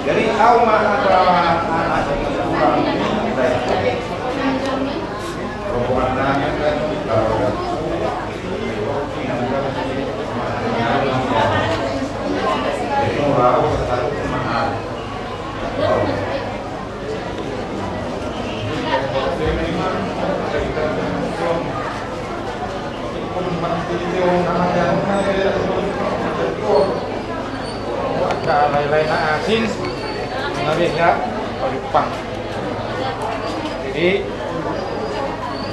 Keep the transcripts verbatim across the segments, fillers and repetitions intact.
Jadi au ma antara anak kurang. Rombongan nami kan, kalau Angka lae-lae na asing, na beha, palumpang. Jadi,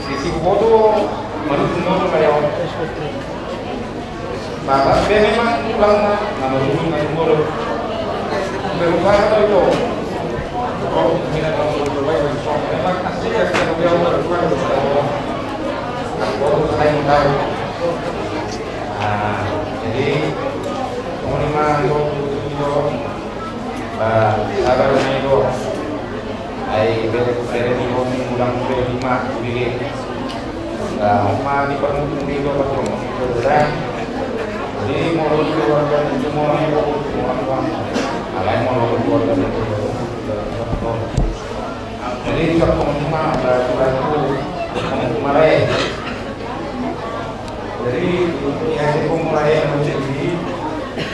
sisi bodo, menurut menurut saya. Bapak, dia memang pulang, nah, nama dulu, nama dulu. Berusaha itu. Oh, ini nama dulu, baik, baik. Memang asli ya, kita punya orang tua itu. Oh, saya mau tahu. Nah, jadi, mau lima, dua puluh tujuh, dua. Ba, sabar ma i do. Ai bere, bere ni ho ni, ulang bere ni ma, bere. Ba, ma ni parmutung di do, ba, tong. Jadi, molo keluarga ni, semua ni, semua ni. Alai molo keluarga ni, jadi, siap pengumuman, ba, surat itu, pengumuman, eh. Jadi, ya, saya mau mulai yang mau jadi,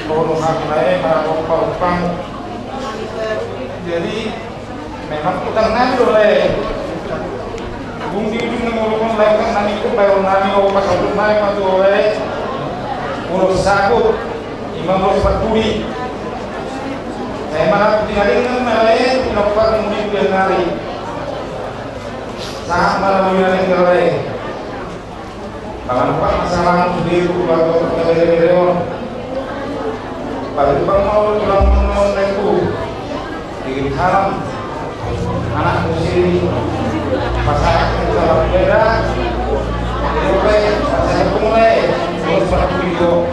kalau mau mulai, mana mau, mau, mau. Jadi, memang utang nami do, lae. Dung di ujung nami, ujung nami, kan nami ikut bayar nami, mau pas aku naik, mas, do, lae. Ulos sagut, ima ulos paturi. Saya mana tinggal dengan, lae, tinggal pak, mau di bulan hari. Sahat ma na boi na denggan, lae. Mangalupa ma salam sude tu keluarga, keluarga bere on. Palumpang ma olo tulang on, laengku. Diri salam. Anak muslim. Pasahat salam beda. Jadi, lae, pasahat pun, lae. Terus pada video.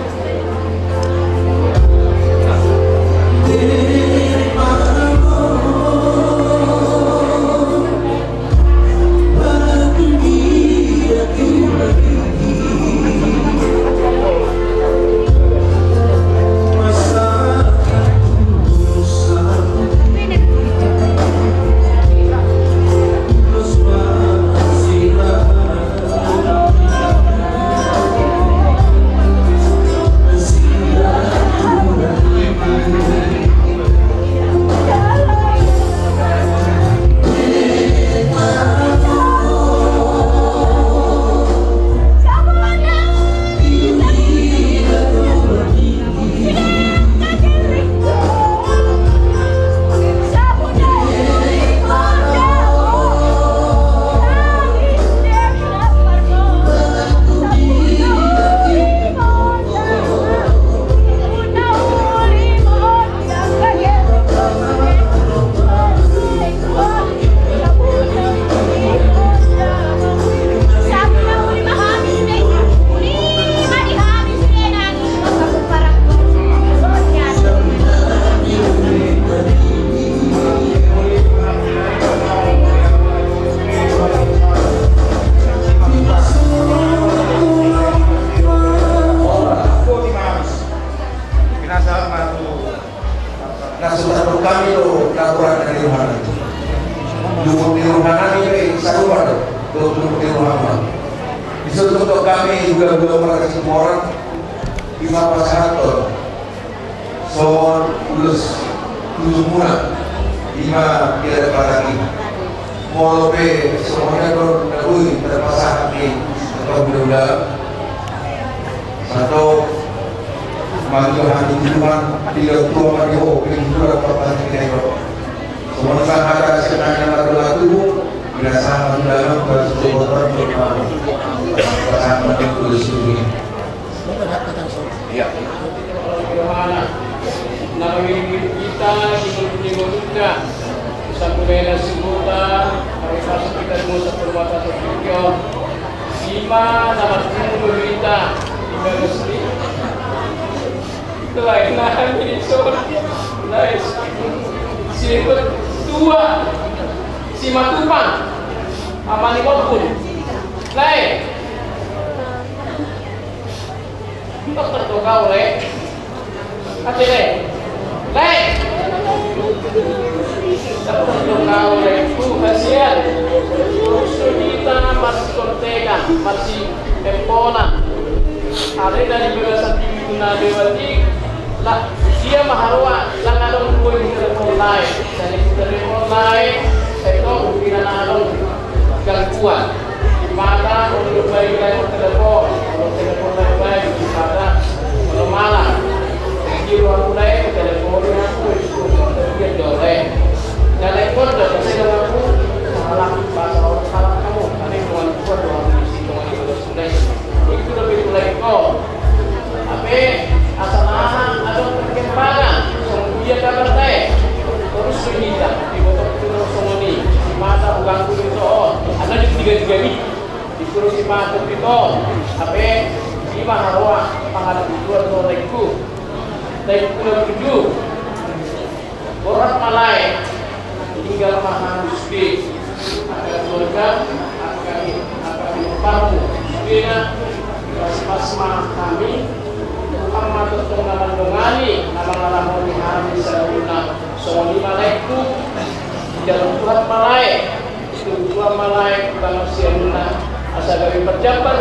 Na so tardok hami do na hurang na di rohana. Dua pulu di rohana ni pe, sarupa do dua pulu di rohana. Di son tongtong hami hulahula marga Situmorang, ima pasahathon songon ulos tu jumuna, ima di adat Batak i. Molo pe songon i do na boi tarpasahat ni angka hulahula. Sahat do mangido hami tu Tuhan, di dalam Tuhan ma di ho, di dalam Tuhan ma di ho. Songon i ma hata sian hami na mardoa tubu, binasaha ma tu dalam, binasaha ma tu dalam. Pasahat ma tu dalam. Iya. Rohana, na mangiring hita di ngolunta, sampe na sumurta, mari masuk hita di masa permata terpikir. Ima na martemu do hita di bagas ni. Lae, na hami di son, lae, si tua, Simatupang, ama ni Ompung. Lae, Au, Lek. Ate, Lek. Lek. Tapi untuk kau, Lek, tu kasihan. Terus kita masih kontekan, masih teleponan. Ada dari belasan minggu na lewat i, lah, dia maharua, lah, ngadong kue di telepon lain. Dari telepon lain, saya tahu, tidak ada gangguan. Mata untuk baik lain telepon, kalau telepon lain baik, mata kalau malam. Jadi, ruang mulai telepon aku, itu dia dorong. Dan telepon dah, saya dengar aku, salah, bahasa orang salah kamu, ada yang dengan kuat, doang di situ, doang di situ. Itu lebih mulai kau. Tapi asal aha, ada perkembangan. Dia kabar baik. Terus sudah di botok itu terus songoni. Di mata bukan kulit, oh. Ada di tiga-tiga ini. Di kursi mata itu. Tapi di maharoa pangadat itu adalah laiku. Laiku na tujuh. Borat ma lae, tinggal ma hamu sude, angka keluarga, angka, angka pinompamu, sudena, paspas ma hami, Tuhan ma tongtong na mandongani, na mangaramoti hami saluhutna, songon i ma laiku, di dalam Tuhan ma lae, di dalam Tuhan ma lae, di dalam sianuna, asa gabe parjambar,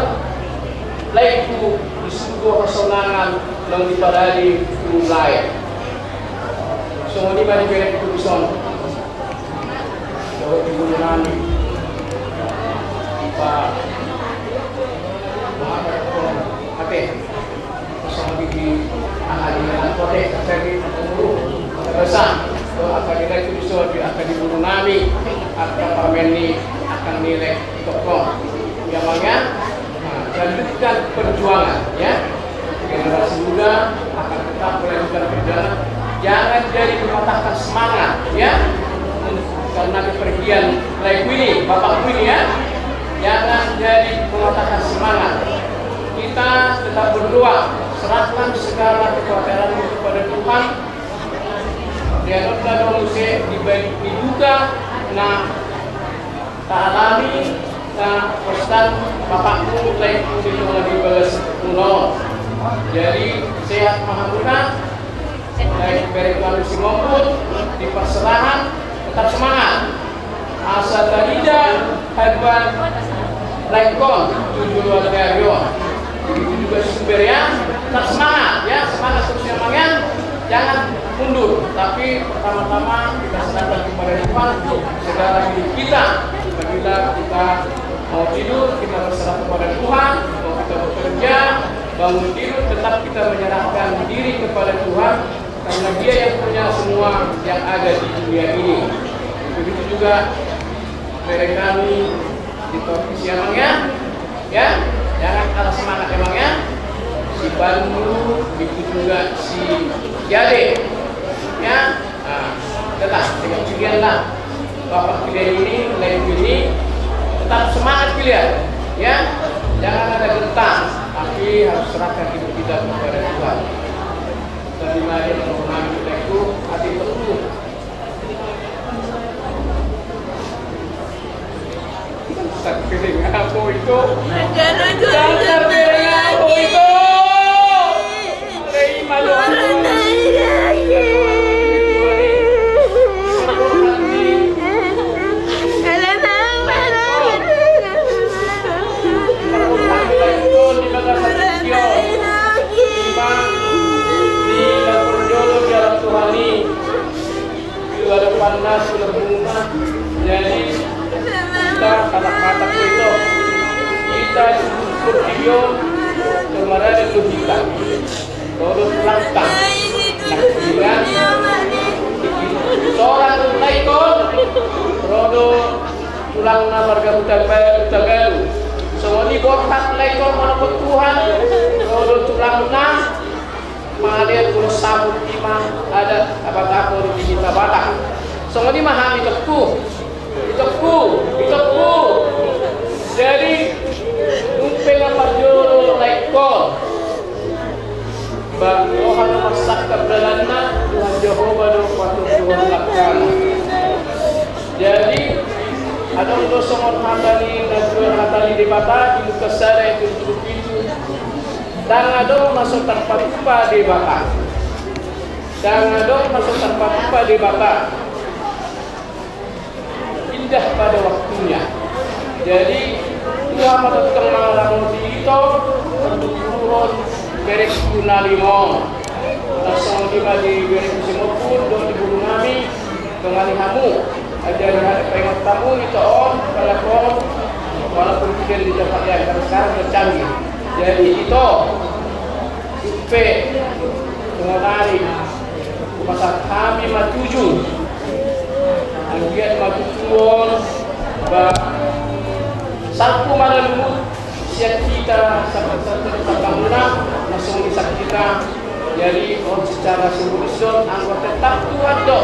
laiku, di surgo hasonangan, naung diparade tu lae. Songon i ma di bere tu son. Jawab di bulu nami. Ipa. Oke. Songon i di aha di anak kote, jadi pengurus. Pesan. Angka di bulu nami. Angka parmen ni, angka nilai tokong. Yang mana? Nah, lanjutkan perjuangan, ya. Generasi muda akan tetap melanjutkan perjuangan. Jangan jadi mematahkan semangat, ya. Karena kepergian laiku ini, bapakku ini, ya. Jangan jadi mematahkan semangat. Kita tetap berdoa, serahkan segala kekhawatiranmu kepada Tuhan. Dia dosa di balik dibuka, nah, taalami, na pesan bapakmu, laiku di tonga di bagas muna on. Jadi, sehat ma hamuna, lae, bere kami si Mombut, di parserahan, tetap semangat. Asa tarida haduan laikon, tujuh luar dari on. Begitu juga sumber ya, tetap semangat ya, semangat terus ya, Mang, ya. Jangan mundur, tapi pertama-tama kita serahkan kepada Tuhan segala hidup kita. Apabila kita mau tidur, kita berserah kepada Tuhan, mau kita bekerja, bangun tidur, tetap kita menyerahkan diri kepada Tuhan, karena Dia yang punya semua yang ada di dunia ini. Begitu juga bere kami di Topis ya, Mang, ya. Ya, jangan kalah semangat ya, Mang, ya. Si Pandu, begitu juga si Jade. Ya, nah, tetap dengan pilihan lah. Bapak pilihan ini, lain ini, tetap semangat pilihan. Ya, jangan ada gentar, tapi harus serahkan hidup kita kepada Tuhan. Tadi mari mengurangi kita itu hati teguh. Sakpiring apo ito? Sakpiring apo ito? Di hadapanna sudah berumah. Jadi kita kata-kata itu, kita syukur dia kepada Tuhan kita. Rodo tulangta. Nah, dengan seorang laikon, rodo tulangna marga Hutabaru, Hutabaru. Songon i borhat laikon manopot Tuhan, rodo tulangna. Mangalean ulos sabun ima adat Batak, ulos di kita Batak. Songon i ma hami tokku, tokku, tokku. Jadi, dung pe na parjolo laikon, ba roha na marsangkap dalanna, Tuhan Jahowa do paturjuhon langkana. Jadi, adong do songon hata ni natuatua, hata ni Debata di Lukas sada ayat tujuh puluh pitu. Ndang adong na so tarpatupa Debata. Ndang adong na so tarpatupa Debata. Indah pada waktunya. Jadi, Tuhan ma tongtong mangaramoti ito, manduhurhon berengku na lima on. Na songon i ma di berengku simompun, dohot di guru nami, dongani hamu. Ajari hami, paingot hamu ito on, pala on, walaupun tidak di tempat yang sekarang tercanggih. Jadi ito, Supe, songon i, hupasahat hami ma tuju. Anggiat ma tutu on, ba, salpu ma na lumut sian hita, sa-, sa-, sa-, saluhutna, na songon i sian hita. Jadi, on secara simbolis on, anggo tetap Tuhan do,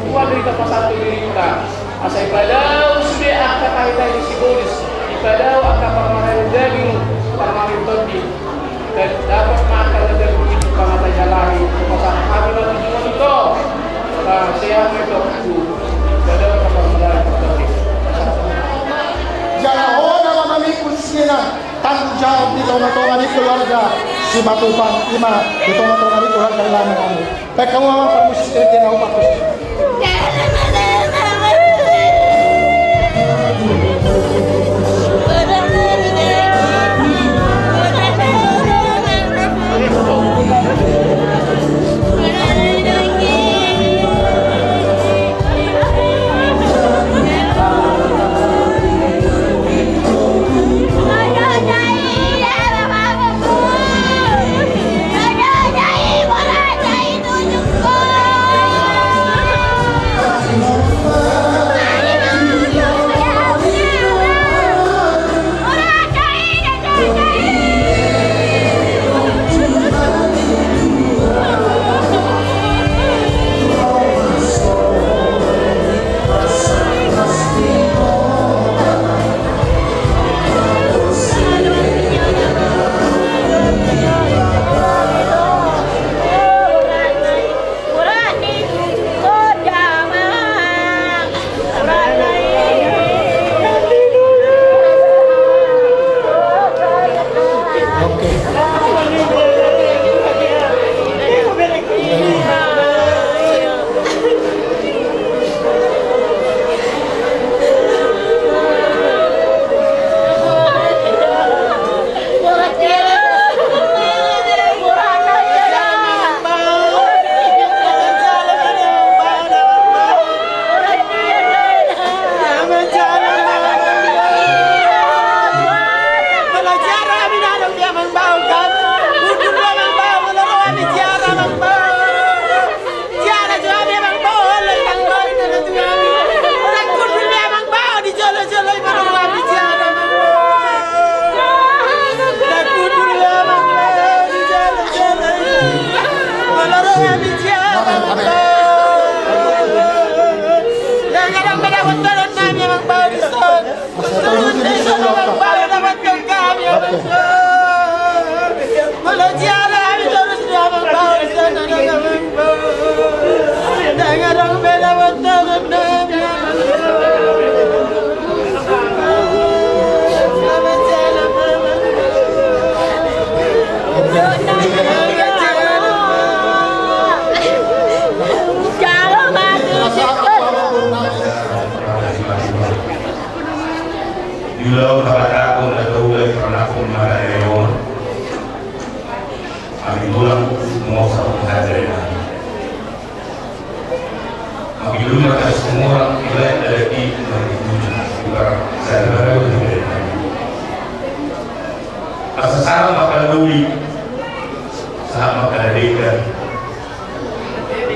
Tuhan do hita pasahat tu dirinta. Asa dipadao sude angka tahi-tahi ni sibolis, dipadao angka parmaraan daging, parmaraan tondi. Dan dapat makan dan begitu pangatai jalahi, pasahat hami ma tujuan ito. Nah, sehat itu. Pada apa mengenai tadi? Jala hona ma mamikun sina tanggung jawab di tonga-tonga ni keluarga Simatupang, ima di tonga-tonga ni keluarga lama kami. Baik, kamu, Amang, permisi sedikit, aku bagus. Di ulaon habatahon na taula i, pernah pun mata eon. Hami tulang, mau satu saja ya. Hami tulang, harus semua orang, ibarat ada di, di ujung. Ibarat saya, ibarat ada di. Asa sahat ma hata na uli, sahat ma hata na denggan.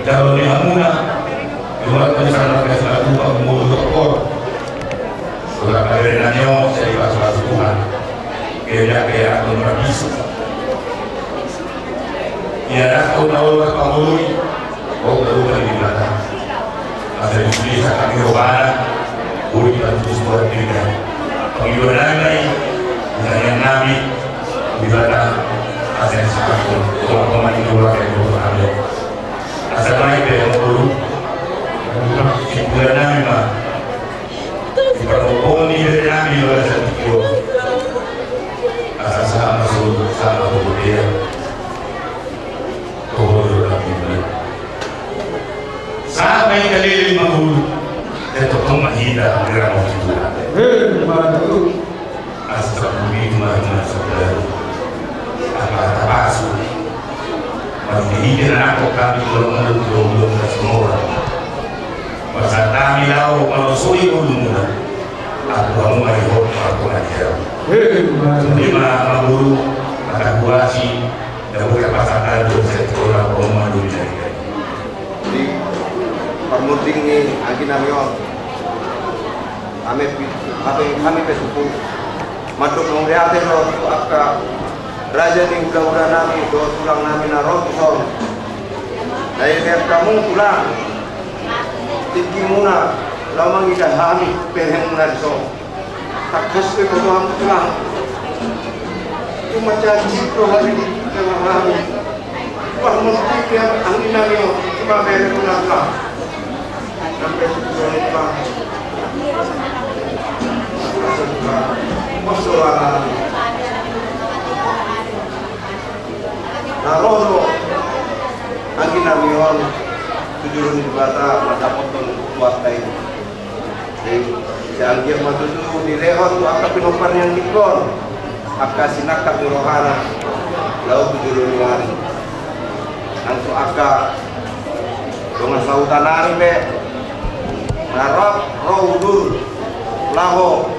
Jalo ni hamuna, jumlah besar na kasih Tuhan, mau doktor. Sudah kabar nami on, saya dipasupasu Tuhan. Kerja, kerja, aku nggak bisa. Ia dah, aku tahu, aku tahu. Au na lupa di Debata. Asa disulisan hami hobana, boi dibantu surat dirinya. Pangidoan nami, pertanyaan nami, Debata, asa disulisan, tulang pamani keluarga itu berada. Asa mai pe mengkolu, simpulan nami ma, di pertokoan ni bere nami, di balasan tikion. Asa sama suruh, sama suruh dia. Inangkok hami tu lomo dan tu lomo das mora. Masa hami laho maloso i ulumuna. Aku hamu ai hot aku aja. Hei, Mas. Lima maguru, mata kuasi, dan buka pasangan dosa sekolah rumah dunia. Di parmuding ni anggi nami on. Hami pe, hami, hami pe suku. Mandok mauliate do tu angka raja ni hulahula nami dohot tulang nami na ro tu son. Dai lean hamu tulang. Tingkimuna laho mangida hami beremuna di son. Tangkas do iboto hamu tulang. Cuma janji do hami di tengah hami. Wah, mesti dia angin nami on. Cuma beremuna tulang. Na ro do anggi nami on tu jolo ni Debata mandapothon tuatta i. Jadi, sai anggiat ma tutu dilehon tu angka pinompar ni anggingkon. Angka sinangkap ni rohana laho tu jolo ni ari. Nang tu angka dongan sahuta nami pe na rap ro udur laho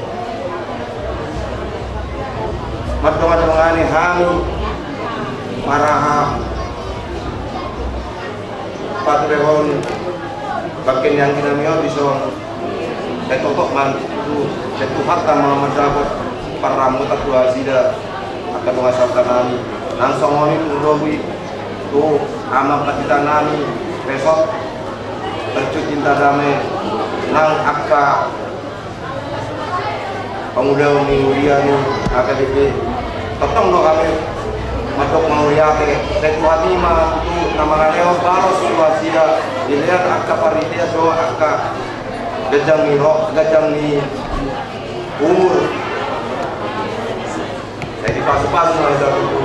mandongan-dongani hami maraha paturehon bangke ni anggi nami on dison. Sai totop ma tutu, sai Tuhanta ma mandapot parramota tu nasida angka dongan sahuta nami. Nang songon i tu lobi tu amang pandita nami Resot Mercu Cinta Dame, nang angka pangula ni huria ni H K B P. Tongtong do hami mandok mauliate, sai tu hami ma tutu na mangalehon balos tu nasida, dilehon angka parhitean dohot angka ganjang ni ro, ganjang ni umur. Sai dipasu-pasu ma hita tutu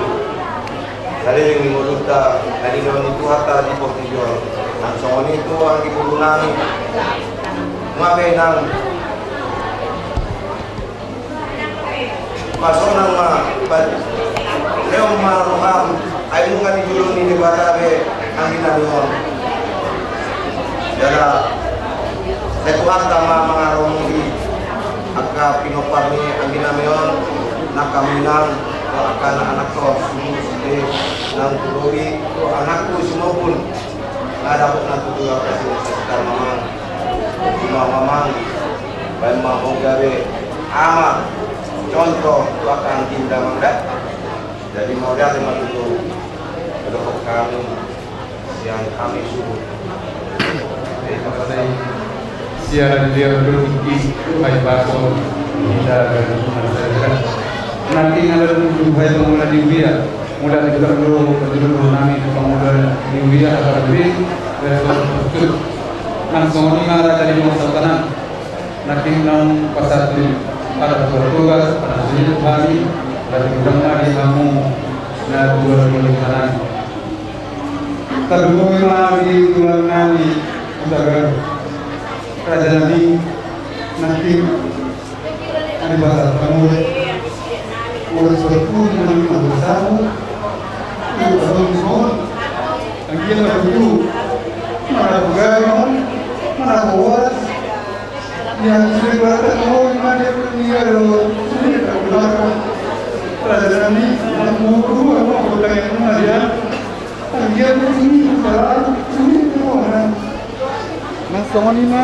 saleleng ni ngolunta na nilehon ni Tuhanta di portibi on. Nang songon i tu anggi boru nami. Nunga be inang, pasonang ma, pa-, lehon ma roham, ai nunga di jolo ni Debata be anggi nami on. Jala sai Tuhanta ma mangarahon angka pinompar ni anggi nami on, nang hamu inang, dohot angka anak-anakku, sude nang tu lobi, dohot anakku si Mopun, nga dapot na tutu angka si Sekar Mamang, si Mamang, baen ma ho gabe ama, contoh tu angka anggim damang da. Jadi mauliate ma tutu, dohot hami. Sian hami suhut. Sian dia berhenti, hai baso, kita berhenti. Nanti ada tujuh hai pangula di huria, mula di perlu, perlu nami pangula di huria, agar lebih, eh, nang songon i ma tadi mau sautanan. Nanti nang pasatu, ada tugas, ada sulit hami, ada gudang ma di hamu, na tugas boleh tanani. Tarlumobi ma di tulang nami Hutabarat. Raja nami, nangkin, ari basa pangula. Ulas berpun nami mabusamu. Itu tahun semua. Anggiat ma tutu. Mana bukan, mana boras. Yang sudah berkata mau lima dia pun dia lo. Sudah tak berlaku. Raja nami, aku mau dua, mau bertanya sama dia. Nang songon i ma.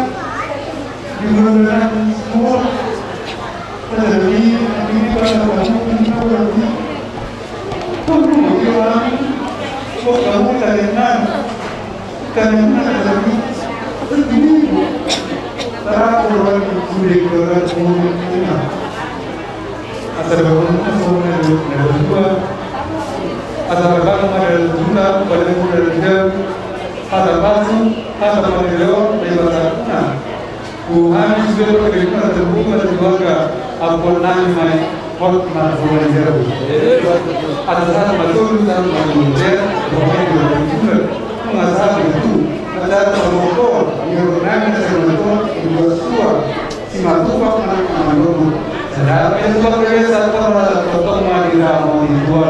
Asa babangun ma songon na dua. Asa babangun ma dalan gula, badanmuna dalan gula. Asa pasu, asa pangeleon, na ibasakkuna. Tuhan, sudah berkeringat dan bunga dan keluarga, ampun nami mai, hot ma hubungan jauh. Asa satu masuk, satu masuk, satu masuk, satu masuk. Mengasa itu, ada satu motor, yang bernama satu motor, dua suara. Simatupak manang manurut. Sedang yang sudah biasa pernah totong mati dalam orang tua.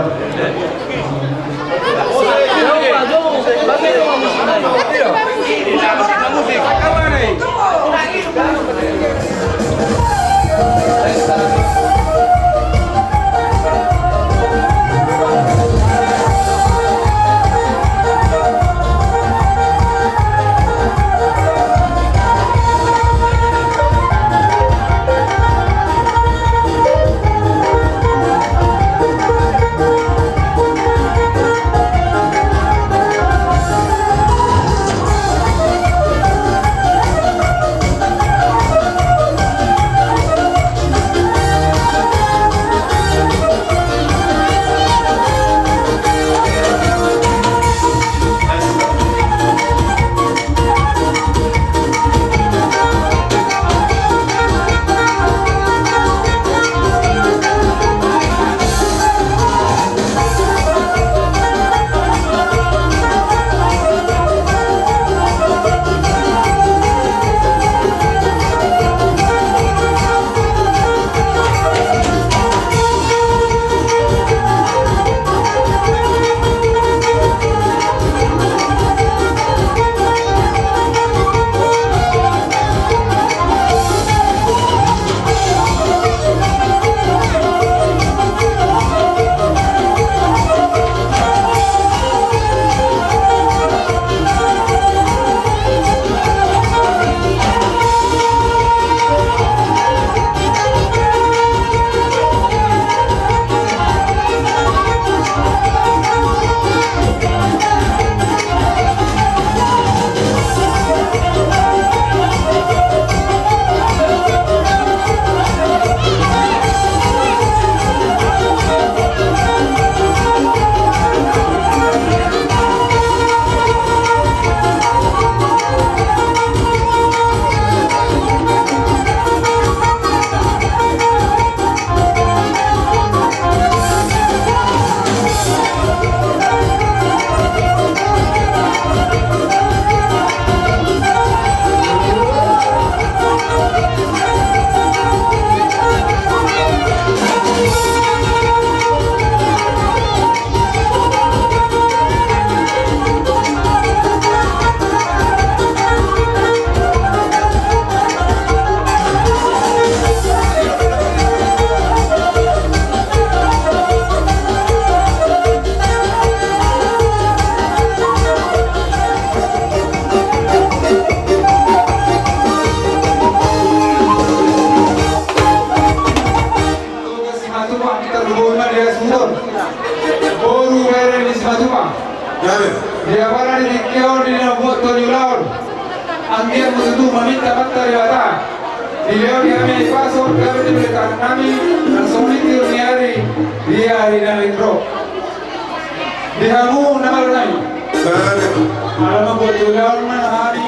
Di hasuhuton boru, bere ni simatupang. Di apala di tingki on, di na buat tu ni ulaon, anggiat ma tutu maminta Amanta Debata dilehon hami pasu-pasu, gabe di bere tangan nami, na songon i tiur ni ari di ari na naeng ro. Di hamu na malo nami. Ala mambuat ulaon ma hami.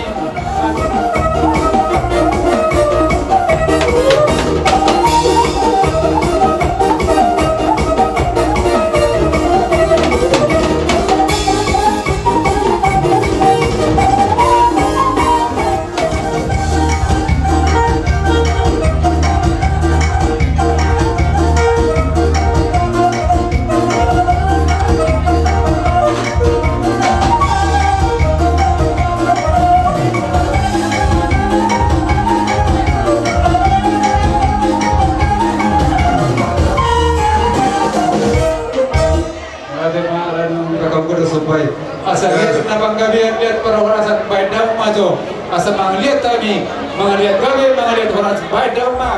Ate ma, ala nunga kabuka do sombai. Asa liat na panggabean, liat parhorasan, baen damang ma jo. Asa mangaliat hami, mangaliat gabe, mangaliat horas, baen damang ma.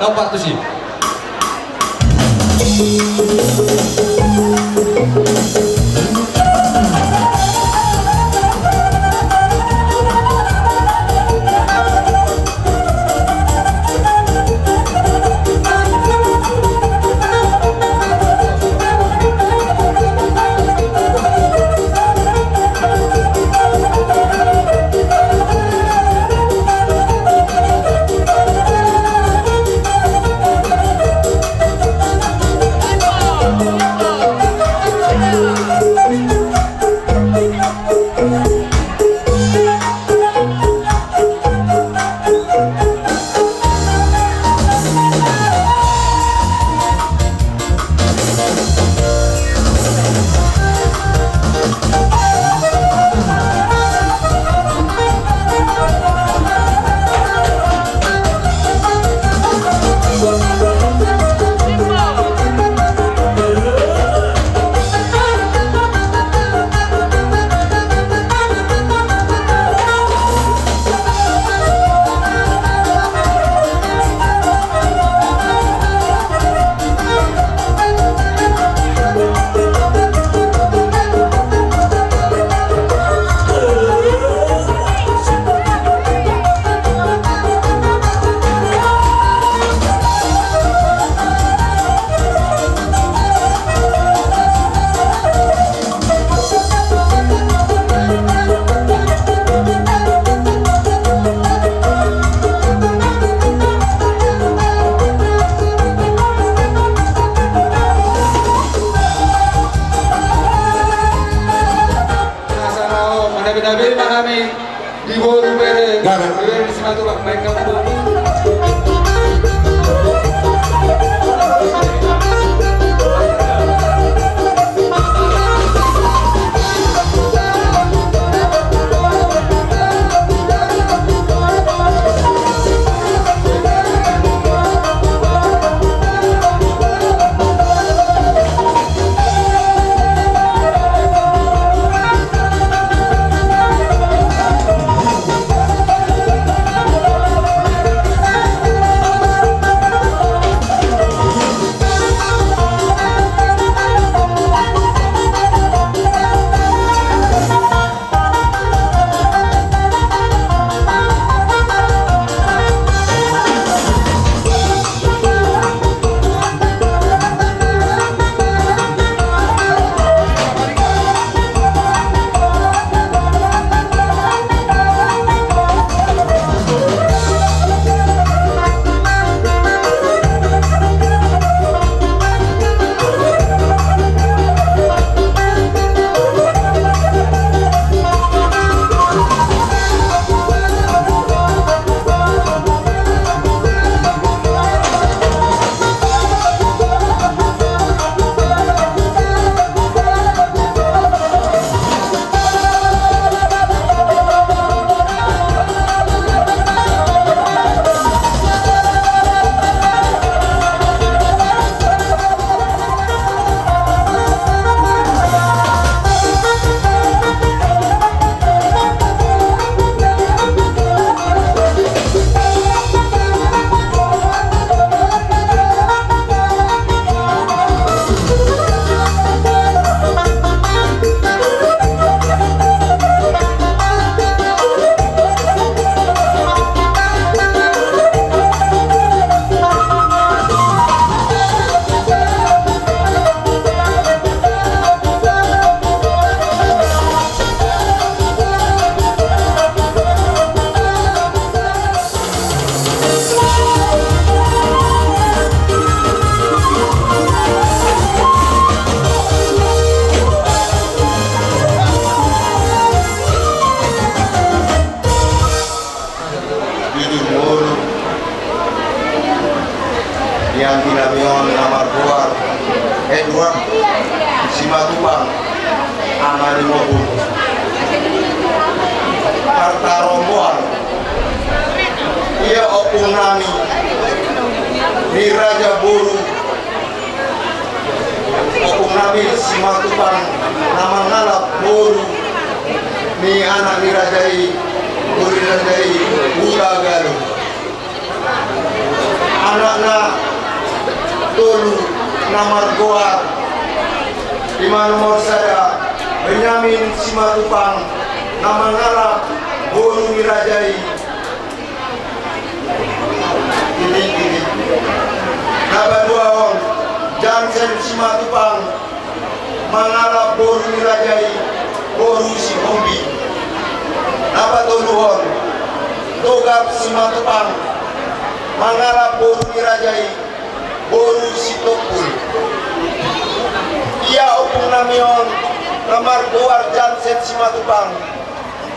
Taon partusi. Manabi-nabi ma hami di boru, bere, bere ni Simatupang, baen hamu. Di boru ni anggi nami on na margoar Edward Simatupang, Ama ni Mopun. Partaromboan, ia ompung nami ni raja boru, ompung nami Simatupang na mangalap boru ni anak ni raja i, boru ni raja i, Hutagaluh. Anakna tolu na margoar, i ma nomor sada Benyamin Simatupang na mangalap boru ni raja i. Ini, ini. Na paduahon Jansen Simatupang mangalap boru ni raja i, boru Sihombing. Na patoluhon Togap Simatupang mangalap boru ni raja i, boru Sitompul. Ia ompung nami on na margoar Jansen Simatupang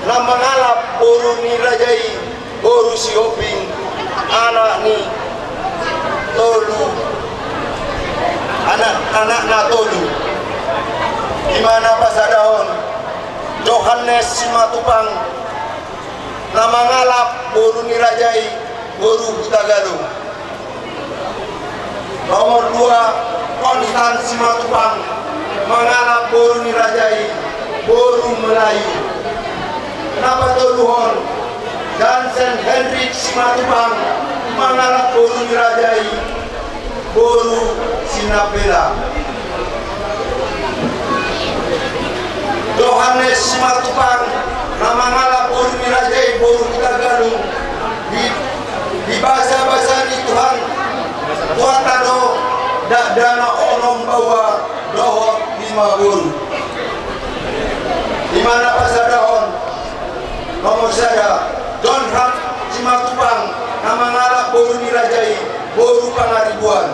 na mangalap boru ni raja i, boru Sihombing, anak ni tolu, anak, anakna tolu. I ma na pasadahon Johannes Simatupang na mangalap boru ni raja i, boru Hutagalung. Nomor dua, Konstan Simatupang mangalap boru ni raja i, boru Melayu. Na patoluhon Jansen Henrik Simatupang mangalap boru ni raja i, boru Sinambela. Johannes Simatupang na mangalap boru ni raja i, boru Hutagalung, di, dibasabasa ni Tuhan, Tuhanta do, dakdanak onom baoa dohot lima boru. I ma na pasadahon nomor sada, John Hart Simatupang na mangalap boru ni raja i, boru Pangaribuan.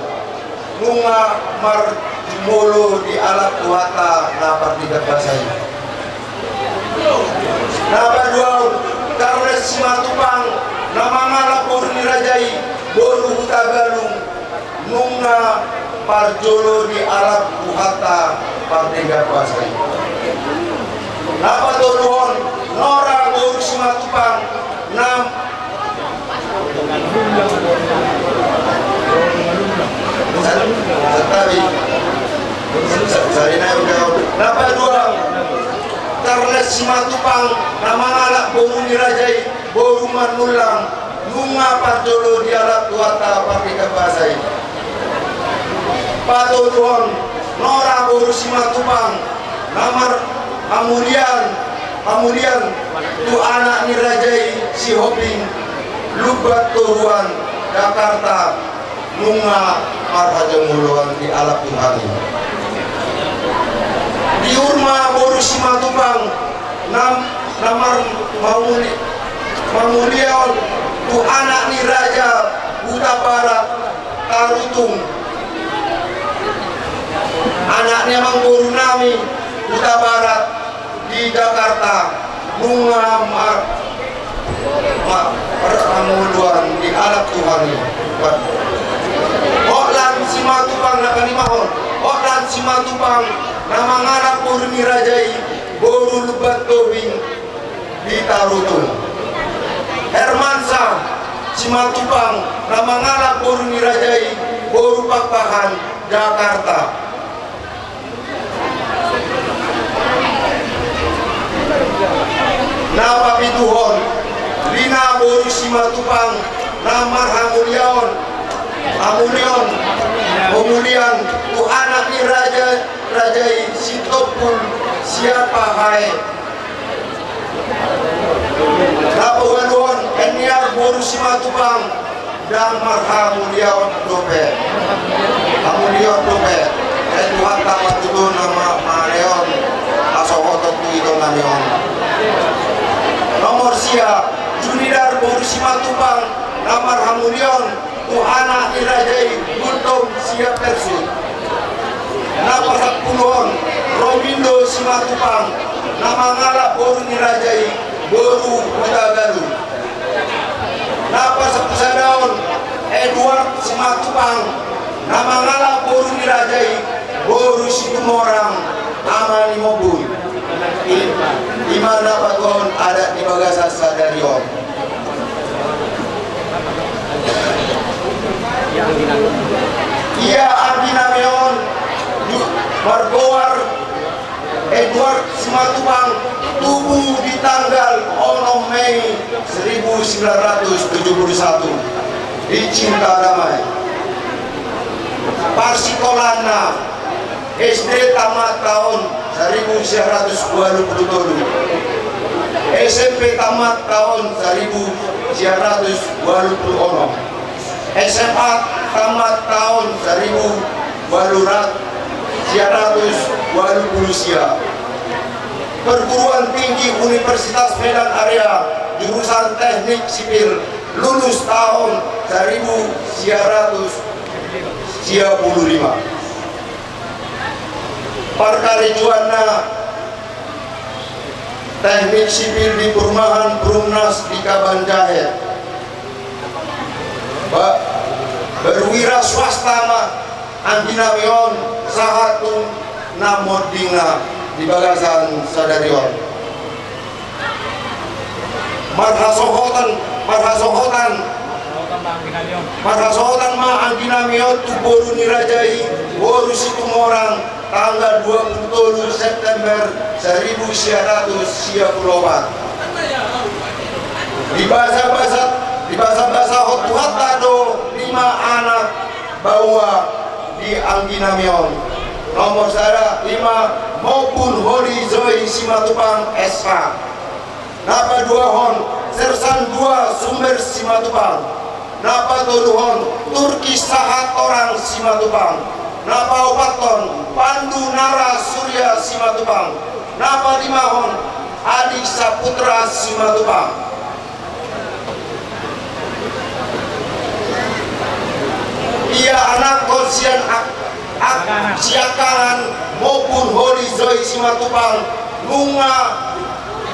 Nunga marjumolo dialap Tuhanta na partingkat basa i. Na paduahon Charles Simatupang na mangalap boru ni raja i, boru Hutagalung. Nunga parjolo dialap Tuhanta partingkat basa i. Na patoluhon Nora boru Simatupang na Sa-, santabi. Sa-, sarina udah. Na paduahon Charles Simatupang na mangalap boru ni raja i, boru Manullang, nunga parjolo dialap Tuhanta partingkat basa i. Patoluhon Nora boru Simatupang na marhamulian, hamulian tu anak ni raja i Sihombing, Lumban Toruan, Jakarta, nunga marhajumoloan dialap Tuhan i. Di Urma boru Simatupang na, na mar-, mamuli-, mamuliaon tu anak ni raja Hutabarat, Tarutung. Anak ni amangboru nami Hutabarat di Jakarta, nunga ma-, ma-, marhamuliaon dialap Tuhan i. Hotlan Simatupang na palimahon, Hotlan Simatupang na mangalap boru ni raja i, boru Lumban Tobing di Tarutung. Hermansa Simatupang na mangalap boru ni raja i, boru Pakpahan, Jakarta. Na papituhon Lina boru Simatupang na marhamuliaon, hamuliaon, hamulian tu anak ni raja, raja i Sitompul Siapahae. Na paualuhon Enniar boru Simatupang na marhamuliaon dope. Hamuliaon dope. Ai Tuhanta ma tutu na ma-, marehon hasohoton tu ito nami on. Nomor sia, Junidar boru Simatupang na marhamuliaon tu anak ni raja i Gultom Siapersud. Na pasampuluhon Romindo Simatupang na mangalap boru ni raja i, boru Hutagalung. Na pasapusadaon Edward Simatupang na mangalap boru ni raja i, boru Situmorang, ama ni Mobun. I, i ma na patuaon adat di bagasan sadari on. Ia anggi nami on, margoar Edward Simatupang, tubu di tanggal onom Mei seribu sembilan ratus tujuh puluh satu. Di Cinta Damai. Parsikolanna: S D tamat taon saribu sia ratus ualu pulu tolu, S M P tamat taon saribu sia ratus ualu pulu onom, S M A tamat taon saribu ualu ratus sia ratus ualu pulu sia. Perguruan Tinggi Universitas Medan Area, jurusan Teknik Sipil, lulus taon saribu sia ratus sia pulu lima. Parkarejoanna: Teknik Sipil di Perumahan Perumnas di Kabanjahe. Ba-, berwira swasta ma angginami on sahat tu na mondingna di bagasan sadari on. Marhasohotan, marhasohotan, marhasohotan ma angginami on tu boru ni raja i, boru Situmorang, tanggal dua puluh tolu September saribu sia ratus sia pulu opat. Dibasabasa, dibasabasahon Tuhanta do lima anak baoa di angginami on. Nomor sada, ima Mopun Holi Zoi Simatupang, S H. Na paduahon, Sersan dua Sumber Simatupang. Na patoluhon, Turki Sahatorang Simatupang. Na paopathon, Pandu Nara Surya Simatupang. Na palimahon, Adi Saputra Simatupang. Ia anakhon sian ak-, ak-, siangkangan Mopun Holi Zoi Simatupang, nunga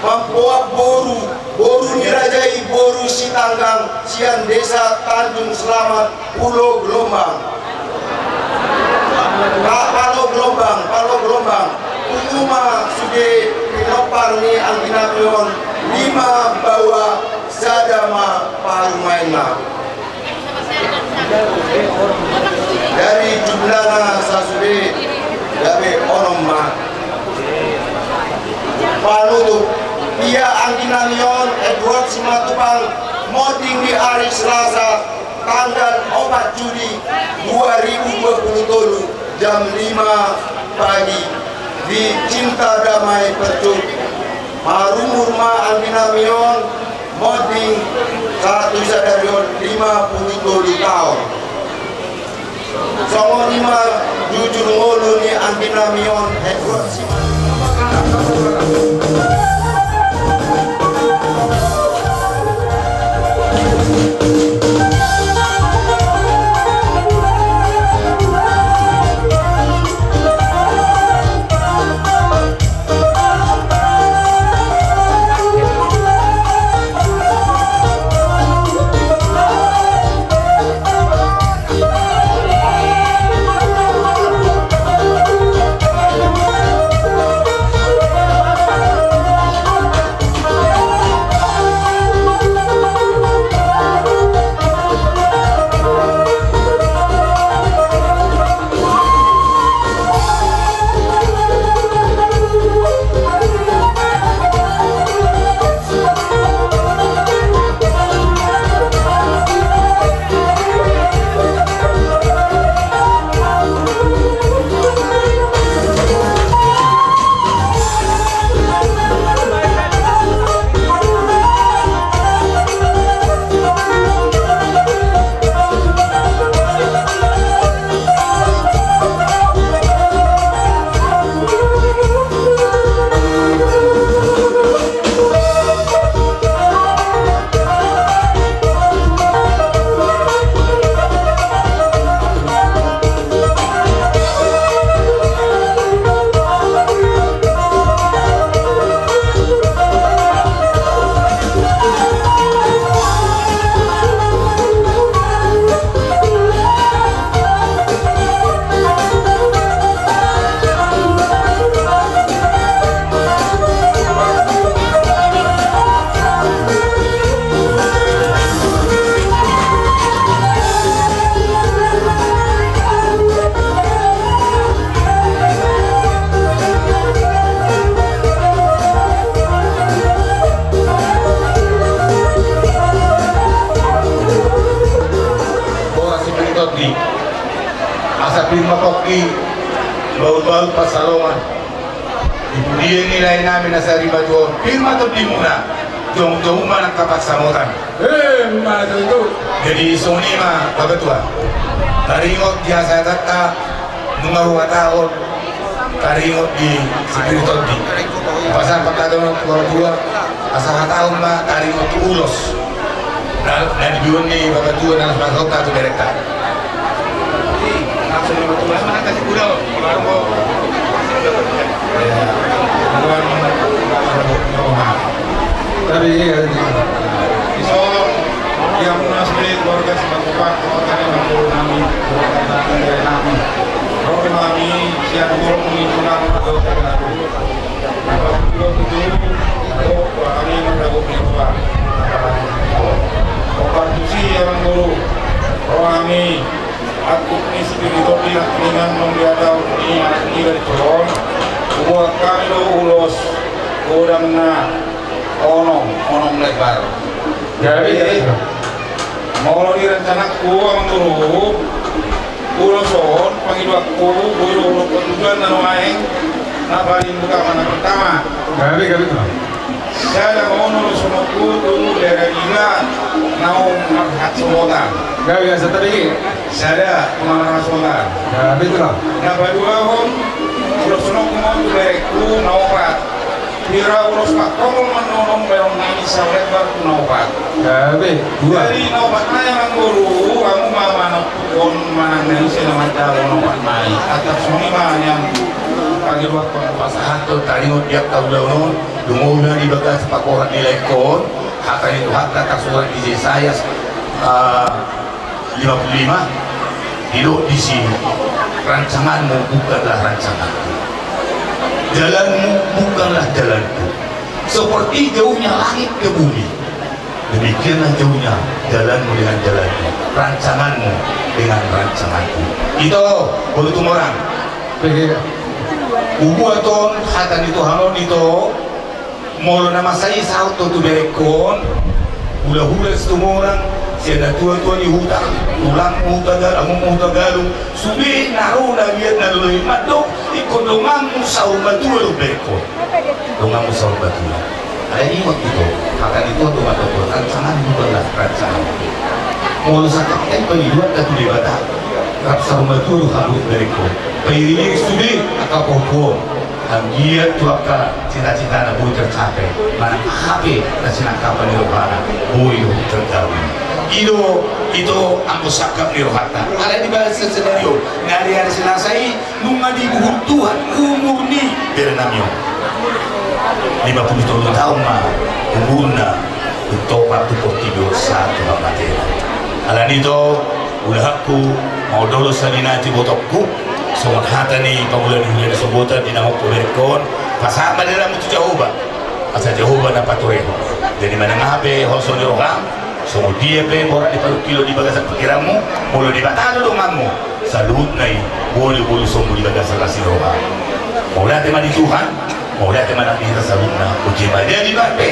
mamboan boru, boru ni raja i boru Sitanggang sian desa Tanjung Selamat, Pulo Gelombang. Pa-, Palo Gelombang, Palo Gelombang. Pungu ma sude pinompar ni angginami on, lima baoa, sada ma parumaenna. Dari jumlahna sasude gabe onom ma. Panutup, ia angginami on Edward Simatupang, monding di ari Selasa tanggal opat Juli dua ribu dua puluh tolu, jam lima pagi di Cinta Damai Percut. Marumur ma angginami on, monding sahat tu sadari on lima puluh tolu taon. Songon i ma jujur ngolu ni angginami on, Edward Simatupang. Baul-baul pansalongan. Di pudian ni lae nami na sarimatua on, pir ma tondimuna, jongjong ma nangkin pansamotan. Emma tutu. Jadi songon i ma, Bapak Tua. Taringot di hasahatan ta, nunga rua taon, taringot di Sipitu Tondi. Pasahat ma tu Bapak Tua, asa hataon ma taringot tu ulos. Na, na dibuat ni Bapak Tua na laos marhata tu berenta. Tapi iya, ia munas be keluarga sebab upah kekuatan yang mampu nami, kekuatan dari nami. Roh nami, siap burung mengikuti nami. Opat tusi, Amang Guru. Rohani, angkup ni Sipitu Tondi nangkiningan, nunga dihatahon ni anak ni gadis on. Hubuat hami do ulos godang na onom, onom lembar. Jadi, molo di rencanangku, Amang Guru, ulos on, pangidoanku, boi do ulos tujuan na nuaeng, na paling utama, na pertama. Gabe, gabe, Tulang. Sada ma on ulos on tu daerah Ila, naung marhasohotan. Gabe, asa tabege. Sada, naung marhasohotan. Gabe, Tulang. Na paduahon, ulos on ma on tu berengku, na opat. Pira ulos pangkongol ma on, baen nami salembar tu na opat. Gabe, dua. Jadi na opat nai, Amang Guru, hamu ma manontuhon manang na ise na manjalo na opat nai. Antong songon i ma nian pangidoan, pasahathon taringot di angka ulaon on, dung olo na di bagas pakorat ni laengkon, hata ni Tuhanta tarsurat di Jesaya, ah, lima puluh lima, didok disi, rancanganmu bukanlah rancanganku, jalanmu bukanlah jalanku. Seperti jauhnya langit ke bumi, demikianlah jauhnya jalanmu dengan jalanku, rancanganmu dengan rancanganku. Ito, boru Tumorang. Hubuat on hata ni Tuhan on, ito. Molo na masa i saut ho tu berengkon, hulahula Situmorang, sian natuatua ni huta, tulangmu Hutagalung, amongmu Hutagalung, sude na ro na liat na lolo i mandok, ingkon donganmu saur matua do berengkon. Donganmu saur matua. Alai ingot ito, hata ni Tuhan do mandok, rancangan bukanlah rancangan. Molo sangkap i pangidoanta tu Debata, rap saur matua do hamu berengkon. Pairingiring sude angka pahompu on. Anggiat tu angka cita-citana boi tercapai, manang hape na sinangkapan ni rohana boi do tergawi. I do, ito anggo sangkap ni rohanta. Alai di bagasan sadari on, na ari-ari Selasa i, nunga dibuhul Tuhan umur ni bere nami on. Lima puluh tolu taon ma umurna, dung topa tu portibi on sahat tu hamatena. Alani i ito, ulahanku, maudo do saninati botongku, songon hata ni pangula ni huria ni Sopotan di na hompu berengkon, pasahat ma dalanmu tu Jahowa, asa Jahowa na patorehon. Jadi manang aha pe hoso ni roham, songon dia pe borat ni parungkilon di bagasan pikiranmu, molo Debata do donganmu, saluhutna i boi do ulusonmu di bagasan las ni roha. Mauliate ma di Tuhan, mauliate ma nang di hita saluhutna, uji ma dia di bape.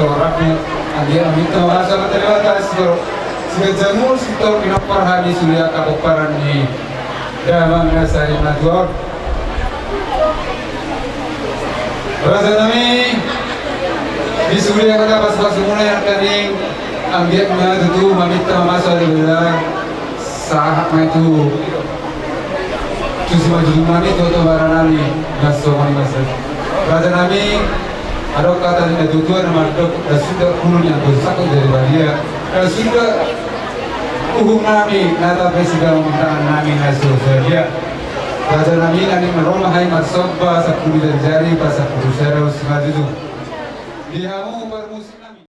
Rabu, anggiat maminta mamasu ma Amanta Debata, siganjang umur sitongkin pinompar hami sude angka pomparan ni damang na sari matua on. Raja nami, di sude angka pasupasumuna nangkaning, anggiat ma tutu maminta mamasu Amanta Debata. Sahat ma i tu, tu simanjujung nami, tu tua-tua bara nami, na songon i ma sai. Raja nami, adong hata ni natuatua na mandok, ndang suda ulu ni anggo sangkot jadi badia, ndang suda uhum nami na tapasiganjang tangan nami na so sadia. Raja nami, nangkin ro ma hami marsomba sampulu jari-jari, pasampulu sada simanjujung. Di hamu parmusik nami.